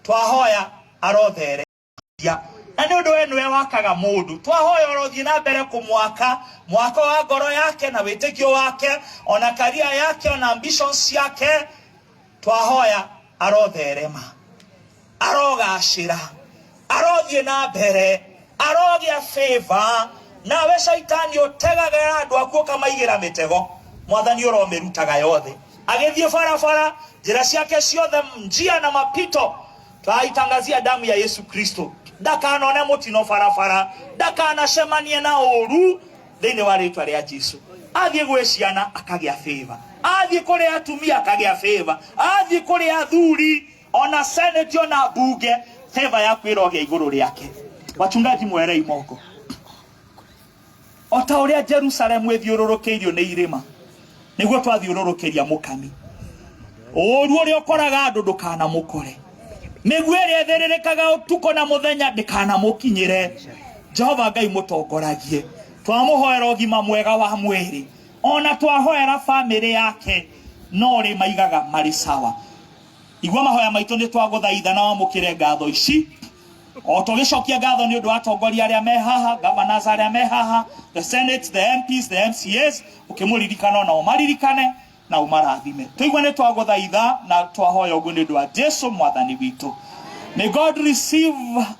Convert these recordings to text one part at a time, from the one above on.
Twahoya arothere na nĩ ũndũ we nĩwe wakaga mũndũ. Twahoya ũrothiĩ na mbere kũmwaka mwako wa ngoro yake na wĩtĩkio wake ona karia yake ona ambitions ciake. Twahoya arotherema, arogacĩra, arothiĩ na mbere, arogĩa favor. Nawe caitani ũtegagĩra andũ aku ũkamaigĩra mĩtego, Mwathani ũromĩrutaga yothe. Agĩthiĩ barabara, njĩra ciake ciothe, njia na mapito, twaitangazia damu ya Yesu Kristo, ndakanone mũtino barabara, ndakanacemanie na ũru thĩinĩ wa rĩtwa rĩa Jesu. Athiĩ gwĩ ciana akagĩa favor, athiĩ kũrĩ atumia akagĩa favor, athiĩ kũrĩ athuri ona senate ona bunge, favor yaku ĩrogĩa igũrũ rĩake. Wachungaji mwerei moko o ta ũrĩa Jerusalemu ĩthiũrũrũkĩirio nĩ irĩma, nĩguo twathiũrũrũkĩria mũkami. Ũru ũrĩa ũkoraga andũ ndũkanamũkore, mĩguĩ ĩrĩa ĩthĩrĩrĩkaga ũtukũ na mũthenya ndĩkanamũkinyĩre. Jehova Ngai mũtongoragie. Twamũhoera ũgima mwega wa mwĩrĩ, ona twahoera famĩlĩ yake no rĩ maigaga marĩ sawa. Igua mahoya maitũ, nĩ twagũthaitha na wamũkĩre ngatho ici. O tũgĩcokia ngatho nĩ ũndũ wa atongoria arĩa me haha, governors arĩa me haha, the senate, the MPs, the MCAs, ũkĩmũririkana ona ũmaririkane na ũmarathime. Tũigua nĩ twagũthaitha na twahoya ũguo nĩ ũndũ wa Jesu Mwathani witũ. May God receive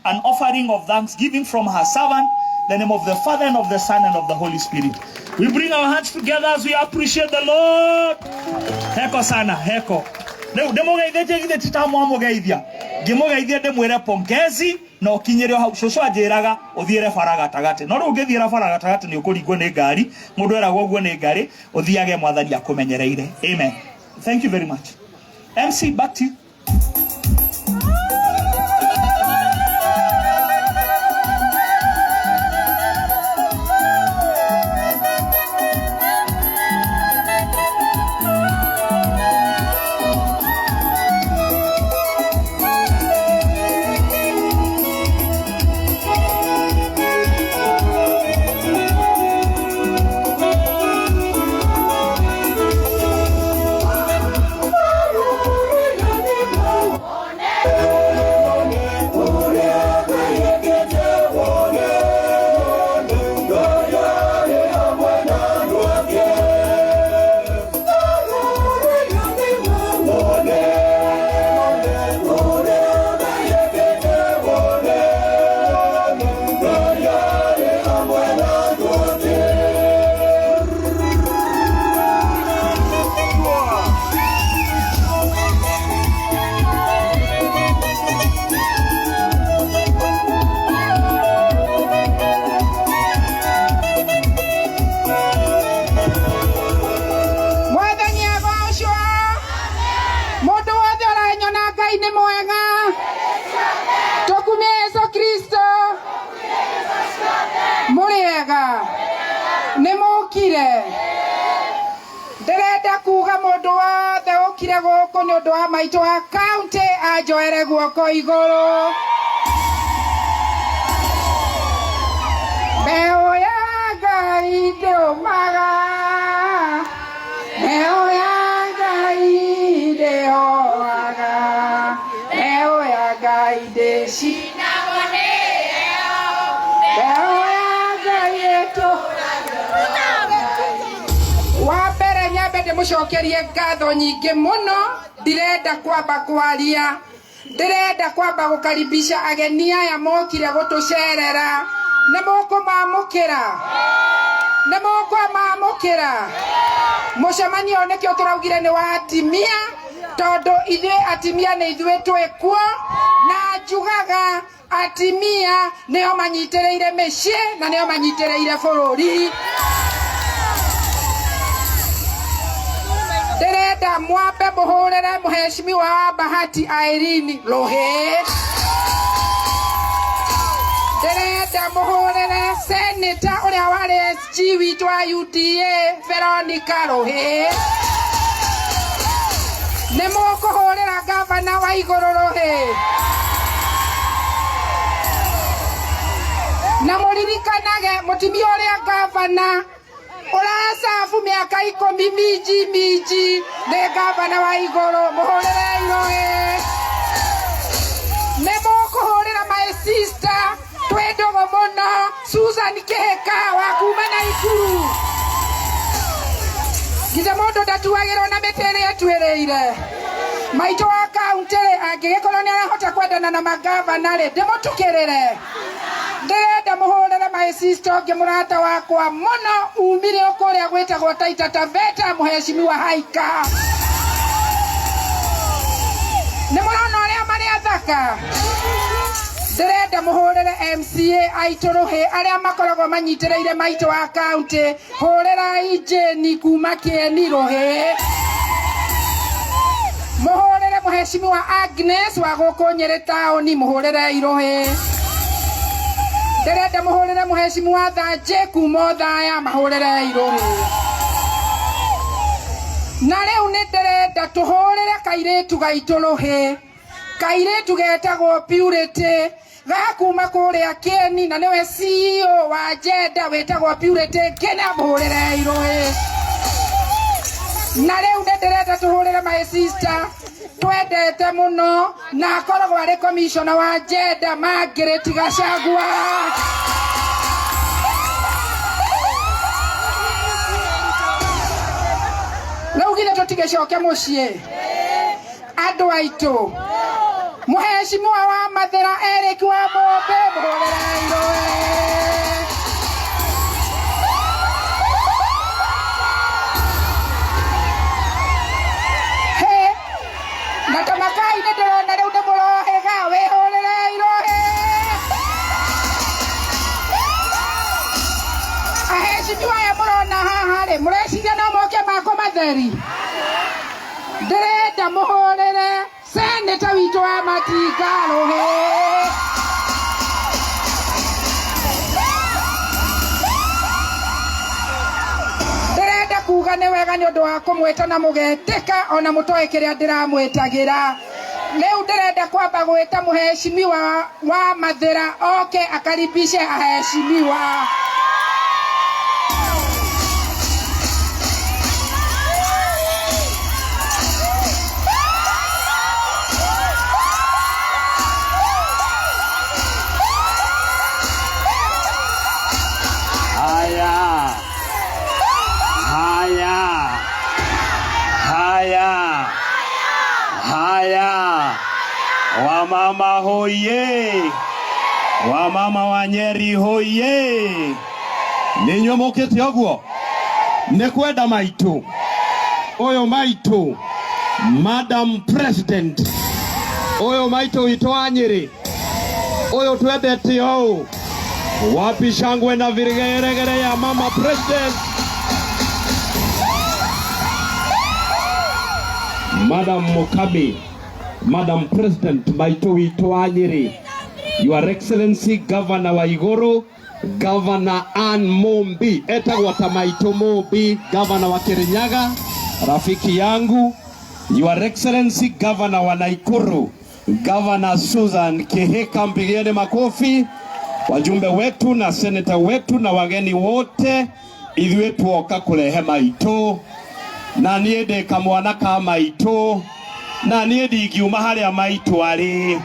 an offering of thanksgiving from her servant, in the name of the Father and of the Son and of the Holy Spirit. We bring our hands together as we appreciate the Lord. Heko sana, heko. Rĩu ndĩmũgeithĩtie githĩ ti ta mwamũgeithia. Ngĩmũgeithia ndĩmwĩre pongezi na ũkinyĩre o hau. Cũcũ anjĩraga ũthiĩre bara gatagatĩ. No rĩu ũngĩthiĩra bara gatagatĩ nĩ ũkũringwo nĩ ngari. Mũndũ eragwo ũguo nĩ ngari, ũthiage Mwathani akũmenyereire. Amen. Thank you very much. MC, back to you. Mwathani agocwo. Mũndũ wothe ũranyona, Ngai nĩ mwega. Tũkumie Yesu Kristo. Mũrĩ ega? Nĩ mũkire? Ndĩrenda kuga mũndũ wothe ũkire gũkũ nĩ ũndũ wa maitũ wa kaunti anjoere guoko igũrũ. Mbeũ ya Ngai ndĩũmaga, mbeũ ya Ngai ndĩhoaga, mbeũ ya Ngai ndĩcinagwo nĩ mbeũ ya Ngai ĩtũ. Wa mbere nyambe ndĩmũcokerie ngatho nyingĩ mũno. Ndirenda kwamba kwaria, ndĩrenda kwamba gũkaribisha ageni aya mokire gũtũcerera. Nĩ mũkũmamũkĩra? Nĩ mũkũmamũkĩra? Mũcemanio ũyũ nĩkĩo tũraugire nĩ wa atimia, tondũ ithuĩ atimia nĩ ithuĩ twĩ kuo, na njugaga atimia nĩo manyitĩrĩire mĩciĩ na nĩo manyitĩrĩire bũrũri. Ndĩrenda mwambe mũhũrĩre mũheshimiwa wa Bahati Irene rũhĩ. Ndĩrenda mũhũrĩre seneta ũrĩa warĩ SG witũ wa UDA Veronica rũhĩ. Nĩ mũkũhũrĩra gavana wa igũrũ rũhĩ, na mũririkanage mũtumia ũrĩa gavana ũracabu mĩaka 10 minji minji nĩ gavana wa igũrũ. Mũhũrĩre rũhĩ. Susan Kihika wa kuma Naikuru. Githe mundu ndatuagirwo na mĩtĩ ĩrĩa ĩtuĩrĩire. Maitũ wa kaunti rĩ, angĩgĩkorwo nĩ arahota kwendana na magavana rĩ, ndĩmũtukĩrĩre. Ndĩrenda mũhũrĩre my sister ũngĩ mũrata wakwa mũno umire o kũrĩa gwĩtagwo Taita Taveta, mũhecimiwa Haika. Nĩ mũrona ũrĩa marĩ athaka. Ndĩrenda mũhũrĩre MCA aitũ rũhĩ arĩa makoragwo manyitĩrĩire maitũ wa kaunti, hũrĩrai Jane kuma Kĩeni rũhĩ. Mũhũrĩre mũhecimiwa Agnes wa gũkũ Nyĩrĩ taũni, mũhũrĩre rũhĩ. Ndĩrenda mũhũrĩre mũhecimiwa Thanjĩ kuma Othaya, mahũrĩre rũhĩ. Na rĩu nĩ ndĩrenda tũhũrĩre kairĩtu gaitũ rũhĩ, kairĩtu getagwo Purity gakuma kũrĩa Kĩeni, na nĩwe CEO wa Jenda wĩtagwo Purity Ngina, mũhũrĩre rũhĩ. Na rĩu nĩ ndĩrenda tũhũrĩre my sister twendete mũno na akoragwo arĩ commissioner wa Jenda, Margaret Gachagua. Rĩu githĩ tũtigĩcoke mũciĩ andũ aitũ. Mũhecimiwa wa Mathĩra Eric wa Mũmbe, mũhũrĩre rũhĩ. He, na tamakai nĩ ndĩrona rĩu nĩ mũrohĩga, wĩhũrĩre rũhĩ. Ahecimiwa aya mũrona haha rĩ, mũreciria no moke mako matheri? Ndĩrenda mũhũrĩre seneta witũ wa Matinga rũhĩ. Ndĩrenda kuga nĩ wega nĩ ũndũ wa kũmwĩta na mũgetĩka ona mũtoĩ kĩrĩa ndĩramwĩtagĩra. Rĩu ndĩrenda kwamba gwĩta mũhecimiwa wa Mathĩra oke akaribishe aheshimiwa. Haya, haya, haya, haya, wamama hoye, wamama wa Nyeri hoye. Nĩ inyuĩ mũkĩte ũguo nĩ kwenda maitũ ũyũ, maitũ Madam President ũyũ, maitũ witũ wa Nyĩrĩ ũyũ twendete ũũ. Wapi shangwe na vigeregere ya mama president, Madam Mukami, Madam President maitũ witũ wa Nyĩrĩ, Your Excellency Governor wa Igũrũ, Governor Ann Mumbi, etagwo ta maitũ Mumbi, Governor wa Kirinyaga, rafiki yangu, Your Excellency Governor wa Nakuru, Governor Susan Kihika, mpigieni makofi. Wajumbe wetu na seneta wetu na wageni wote, ithuĩ tuoka kũrehe maitũ, na niĩ ndĩ kamwana ka maitũ, na niĩ ndingiuma harĩa maitũ arĩ,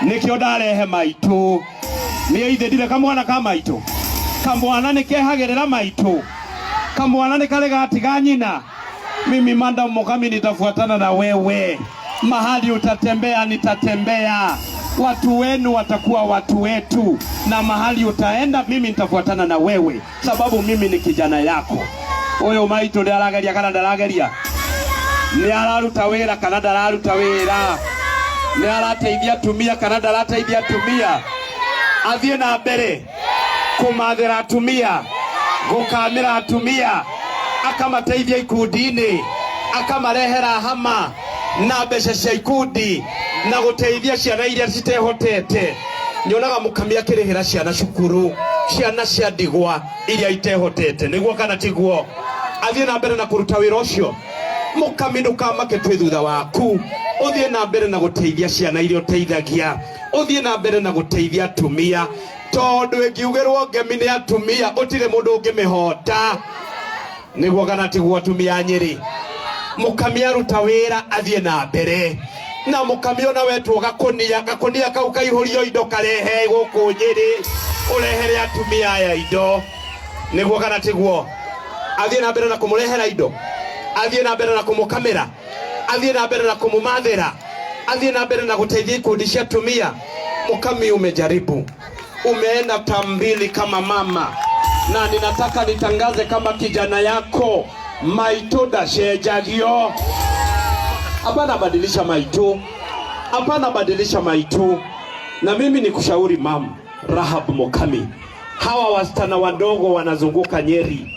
nĩkĩo ndarehe maitũ. Niĩ ithe ndirĩ kamwana ka maitũ? Kamwana nĩ kehagĩrĩra maitũ, kamwana nĩ karĩ gatiga nyina. Mimi Madam Mukami nitafuatana na wewe, mahali utatembea nitatembea, watu wenu watakuwa watu wetu, na mahali utaenda mimi nitafuatana na wewe, sababu mimi ni kijana yako. Ũyũ maitũ nĩ arageria kana ndarageria? Nĩ araruta wĩra kana ndararuta wĩra? Nĩ arateithia atumia kana ndarateithia atumia? Athiĩ na mbere kũmathĩra atumia, gũkamĩra atumia, akamateithia ikundi-inĩ, akamarehera hama na mbeca cia ikundi na gũteithia ciana iria citehotete. Nyonaga Mũkami akĩrĩhĩra ciana cukuru, ciana cia ndigwa iria itehotete. Nĩguo kana tiguo? Athiĩ na mbere na kũruta wĩra ũcio. Mũkami, ndũkamake, twĩ thutha waku. Ũthiĩ na mbere na gũteithia ciana iria ũteithagia, ũthiĩ na mbere na gũteithia atumia, tondũ ĩngiugĩrwo ngemi nĩ atumia ũtirĩ mũndũ ũngĩmĩhota. Nĩguo kana tiguo, atumia a Nyĩrĩ? Mũkami aruta wĩra, athiĩ na mbere. Na mukami ona wetwo gakunia, gakunia kau kaihurio indo karehe guku Nyeri, urehere atumia aya indo. Niguo kana tiguo? Athie na mbere na kumurehera indo, athie na mbere na kumukamira, athie na mbere na kumumathira, athie na mbere na guteithia ikundi cia atumia. Mukami, umejaribu, umeenda tambili kama mama, na ninataka nitangaze kama kijana yako, maitu ndacenjagio. Hapana badilisha maitu, hapana badilisha maitu. Na mimi nikushauri mam Rahab Mukami, hawa wasichana wadogo wanazunguka Nyeri,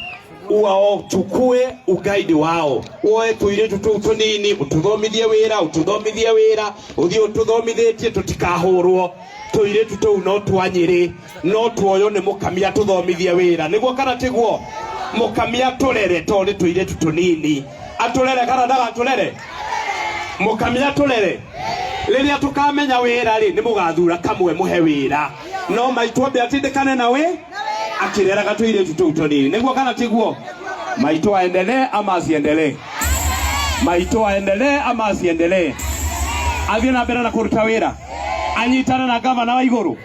uwaochukue ugaidi wao, woe tuiretu tuu tunini ututhomithie wira, ututhomithie wira, uthie ututhomithitie tutikahurwo. Tuiretu tuu no twa Nyeri, no tuoyo ni Mukami atuthomithie wira, niguo kana tiguo? Mukami aturere to ni tuiretu tunini, aturere kana ndagatũrere? Mukami aturere riria tukamenya wira ri ni mugathura kamwe muhe wira, no maitu ambe atindikane na we akireraga tuiretu tuu tunini, niguo kana tiguo? Maitu aendelee ama asiendelee? Maitu aendelee ama asiendelee? Athie na mbere na kuruta wira, anyitane na gavana wa iguru,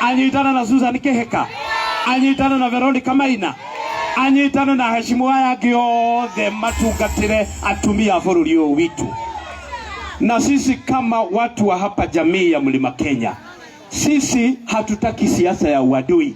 anyitane na Susan Kihika, anyitane na Veronica Maina, anyitane na heshimu aya angĩ othe matungatĩre atumia a bũrũri ũyũ witũ. Na sisi kama watu wa hapa jamii ya Mlima Kenya, sisi hatutaki siasa ya uadui,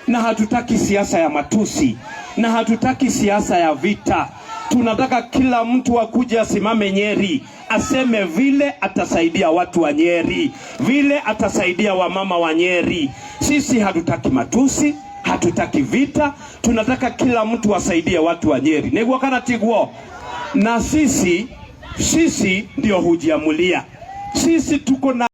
na hatutaki siasa ya matusi, na hatutaki siasa ya vita. Tunataka kila mtu akuje asimame Nyeri, aseme vile atasaidia watu wa Nyeri, vile atasaidia wamama wa Nyeri. Sisi hatutaki matusi, hatutaki vita, tunataka kila mtu asaidie watu wa Nyeri. Niguo kana tiguo? Na sisi ndio hujiamulia. Sisi tuko na